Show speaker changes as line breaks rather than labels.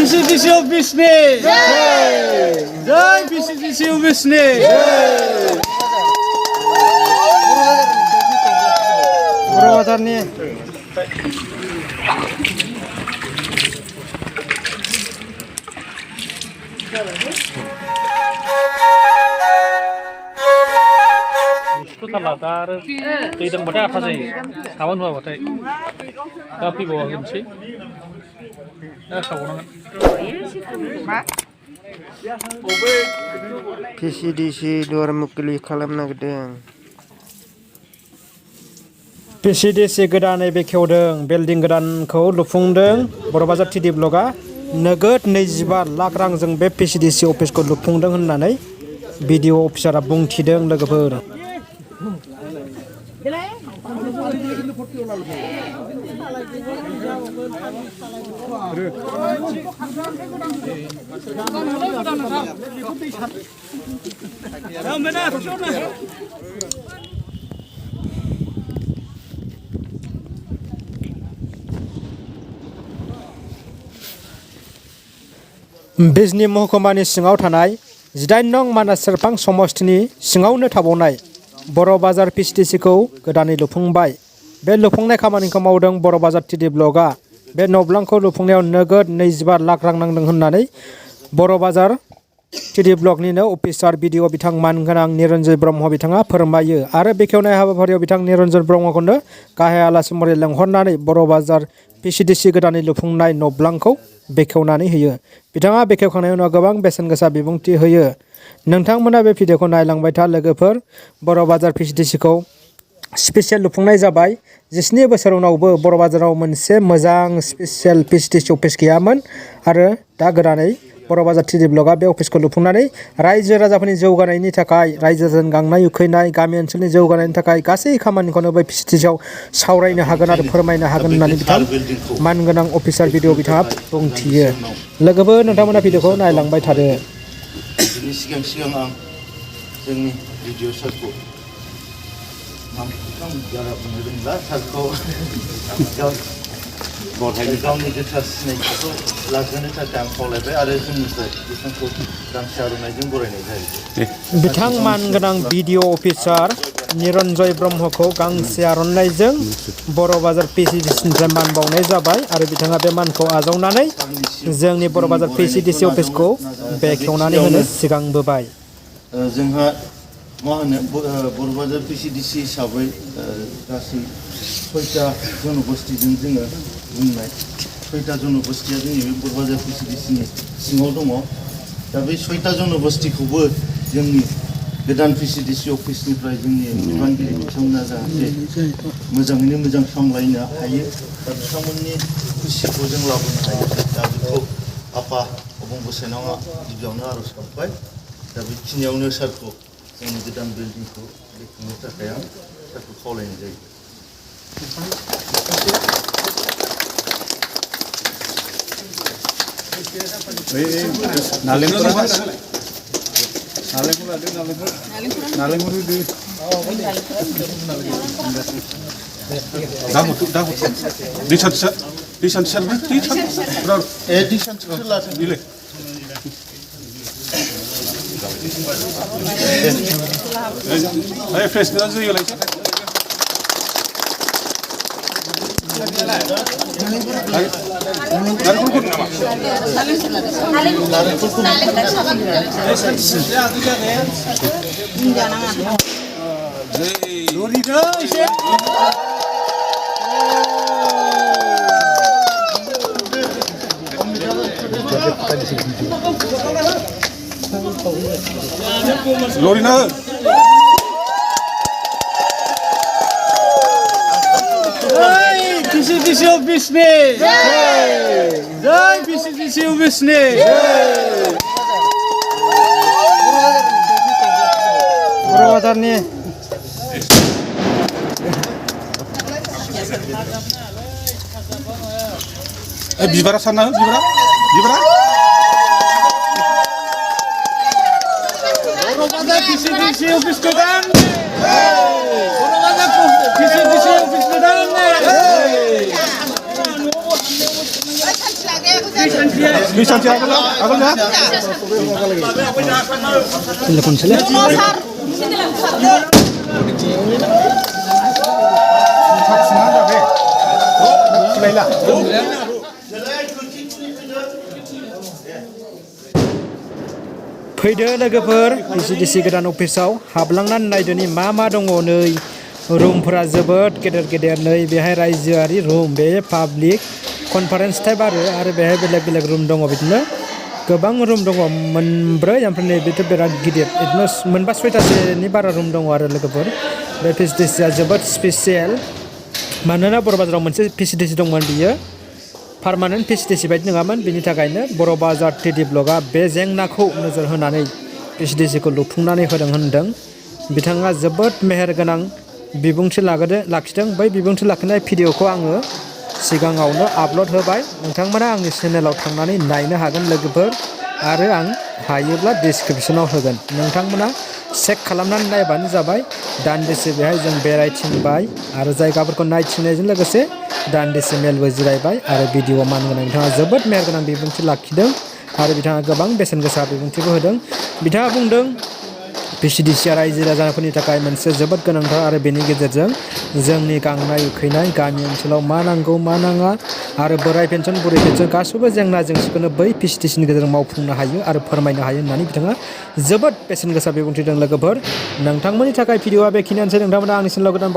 PCDC office-ni jai PCDC office-ni Borobadarni
थाला दा आरो दै दांबाथाय आथा जायो साबोन होआबाथाय दा फैबावा होनोसै दा सावनांगोन
PCDC दुवार मुखिलि खालामनो नागिरदों
PCDC गोदानै बेखेवदों बिल्डिं गोदानखौ लुफुंदों बर'बाजार टिडि ब्लकआ नोगोद 25 लाख रांजों बे PCDC अफिसखौ लुफुंदों होननानै बिडिअ अफिसारा बुंथिदों लोगोफोर बिजनी महकुमानि सिङाव थानाय 18 नं मानास सेरफां समष्टिनि सिङावनो थाबावनाय बर'बाजार PCDCखौ गोदानै लुफुंबाय बे लुफुंनाय खामानिखौ मावदों बर'बाजार टिडि ब्लकआ बे न'ब्लांखौ लुफुंनायाव नोगोद 25 लाख रां नांदों होननानै बर'बाजार टिडि ब्लकनिनो अफिसार बिडिअ बिथां मानगोनां निरन्जय ब्रह्म बिथाङा फोरमायो आरो बेखेवनाय हाबाफारियाव बिथां निरन्जय ब्रह्मखौनो गाहाय आलासि महरै लेंहरनानै बर'बाजार PCDC गोदानै लुफुंनाय न'ब्लांखौ बेखेवनानै होयो बिथाङा बेखेवखांनायनि उनाव गोबां बेसेन गोसा बिबुंथि होयो नोंथांमोना बे भिडिअखौ नायलांबाय था लोगोफोर बर'बाजार PCDCखौ स्पेसियेल लुफुंनाय जाबाय 17 बोसोर उनावबो बर'बाजाराव मोनसे मोजां स्पेसियेल PCDC अफिस गैयामोन आरो दा गोदानै बर'बाजार टिडि ब्लकआ बे अफिसखौ लुफुंनानै रायजो राजाफोरनि जौगानायनि थाखाय रायजोजों गांनाय उखैनाय गामि ओनसोलनि जौगानायनि थाखाय गासै खामानिखौनो बे PCDCआव सावरायनो हागोन आरो फोरमायनो हागोन होननानै बिथां मानगोनां अफिसार बिडिअ बिथाङा बुंथियो लोगोफोर नोंथांमोना भिडिअखौ नायलांबाय थादो
बिनि सिगां आं जोंनि भिडिअ सारखौ बारा बुंनो रोंला सारखौ बरहायनो गावनि गोथार सिनायथिखौ लाखिनो थाखाय आं खावलायबाय आरो जोंनिफ्राय बिथांखौ गांसे आर'नाइजों बरायनाय जायो
बिथां मानगोनां बिडिअ अफिसार निरन्जय ब्रह्मखौ गांसे आर'नाइजों बर'बाजार PCDCनिफ्राय मान बावनाय जाबाय आरो बिथाङा बे मानखौ आजावनानै जोंनि बर'बाजार PCDC अफिसखौ बेखेवनानै होनो सिगांबोबाय
जोंहा मा होनो बर'बाजार PCDC हिसाबै गासै 6टा जनगोष्ठीजों जोङो बुंनाय 6टा जनगोष्ठीया जोंनि बे बर'बाजार PCDCनि सिङाव दङ दा बे 6टा जनगोष्ठीखौबो जोंनि गोदान PCDC अफिसनिफ्राय जोंनि बिबानगिरि बिथांमोना जाहाथे मोजाङैनो मोजां सामलायनो हायो दा बिथांमोननि खुसिखौ जों लाबोनो हायो दा बेखौ आफा अबंगसायनावआ गिबियावनो आर'ज गाबबाय दा बेखिनियावनो सारखौ जोंनि गोदान बिल्डिंखौ बेखेवनो थाखाय आं सारखौ खावलायनाय जायो
Lorina
PCDC office-ni jai PCDC office-ni Borobadarni
बिबारा साना बिबारा
Borobaдар PCDC office गोदान Borobaдар PCDC office गोदान
दुइ सानसे आगोलना
फैदो लोगोफोर PCDC गोदान अफिसाव हाबलांनानै नायदोनि मा दङ नै रुमफोरा जोबोद गेदेर गेदेर नै बेहाय रायजोआरि रुम बे पाब्लिक कनफारेन्स टाइप आरो बेहाय बेलेग रुम दङ बिदिनो गोबां रुम दङ मोनब्रै ओमफ्राय नै बेथ' बिराद गिदिर बिदिनो मोनबा सयतासोनि बारा रुम दङ आरो लोगोफोर बे PCDCआ जोबोद स्पेसियेल मानोना बर' बाजाराव मोनसे PCDC दंमोन बियो पार्मानेन्ट PCDC बायदि नङामोन बिनि थाखायनो बर' बाजार TD ब्लगआ बे जेंनाखौ नोजोर होनानै PCDCखौ लुफुंनानै होदों होनदों बिथाङा जोबोद मेहेर गोनां बिबुंथि लाखिदों बै बिबुंथि लाखिनाय भिडिअखौ आङो सिगाङावनो आपल'ड होबाय नोंथांमोना आंनि चेनेलाव थांनानै नायनो हागोन लोगोफोर आरो आं हायोब्ला डिसक्रिपसनाव होगोन नोंथांमोना चेक खालामनानै नायबानो जाबाय दान्दिसे बेहाय जों बेरायथिंबाय आरो जायगाफोरखौ नायथिंनायजों लोगोसे दान्दिसे मेलबो जिरायबाय आरो भिडिअ मान गोनां बिथाङा जोबोद मेहेर गोनां बिबुंथि लाखिदों आरो बिथाङा गोबां बेसेन गोसा बिबुंथिबो होदों बिथाङा बुंदों PCDCआ रायजो राजाफोरनि थाखाय मोनसे जोबोद गोनांथार आरो बेनि गेजेरजों जोंनि गांनाय उखैनाय गामि ओनसोलाव मा नांगौ मा नाङा आरो बोराय पेन्सन बुरै पेन्सन गासैबो जेंना जेंसिखौनो बै PCDCनि गेजेरजों मावफुंनो हायो आरो फोरमायनो हायो होननानै बिथाङा जोबोद बेसेन गोसा बिबुंथि होदों लोगोफोर नोंथांमोननि थाखाय भिडिअआ बेखिनियानोसै नोंथांमोना आंनि चेनेलाव गोदान